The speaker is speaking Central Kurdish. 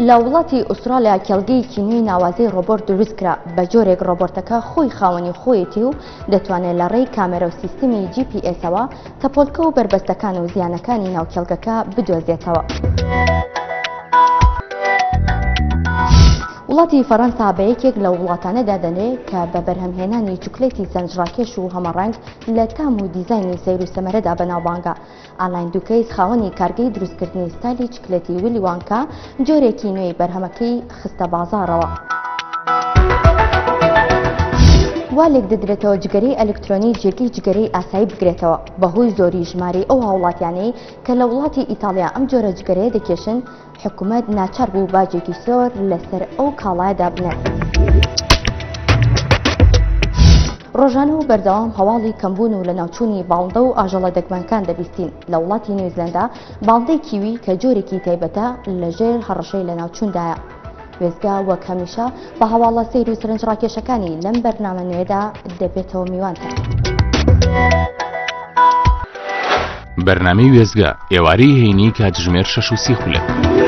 لە وڵاتی ئوسترالیا کێڵگەیەکی نوێی ناوازەی ڕۆبۆت دروستکرا، بە جۆرێک ڕۆبۆتەکە خۆی خاوەنی خۆیەتی و دەتوانێت لە ڕێی کامێرە و سیستمی جی پی ئێسەوە تەپۆلکە و بەربەستەکان و زیانەکانی ناو کێڵگەکە بدۆزێتەوە. وڵاتی فەڕەنسا بە یەکێک لە وڵاتانە دادەنرێ کە بە بەرهەمهێنانی چوکلێتی سەرنجڕاکێش و هەمەڕەنگ لە تام و دیزاینی سەیر و سەمەرەدا بەناوبانگە. ئالاین دوکەیس خاوەنی کارگەی دروستکردنی ستایلی چکلێتی ویلی وانکا جۆرێکی نوێی بەرهەمەکەی خستە بازاڕەوە. وا لێکدەدرێتەوە جگەرەی ئەلکترۆنی جێگەی جگەرەی ئاسایی بگرێتەوە، بەهۆی زۆری ژمارەی ئەو هاوڵاتیانەی کە لە وڵاتی ئیتاڵیا ئەم جۆرە جگەرەیە دەکێشن، حکومەت ناچار بوو باجێکی زۆر لەسەر ئەو کاڵایە دابنێت. ڕۆژانە و بەردەوام هەواڵی کەمبوون و لەناوچوونی باڵندە و ئاژەڵە دەگمەنەکان دەبیستین. لە وڵاتی نیوزلەندا باڵندەی کیوی کە جۆرێکی تایبەتە لەژێر هەڕەشەی لەناوچووندایە. وێستگە وەک هەمیشە بە هەواڵە سەیر و سەرنجڕاکێشەکانی لەم بەرنامە نوێدا دەبێتەوە میوانتان. بەرنامەی وێستگە، ئێوارەی هەینی کاتژمێر 6 و 30 خولەک.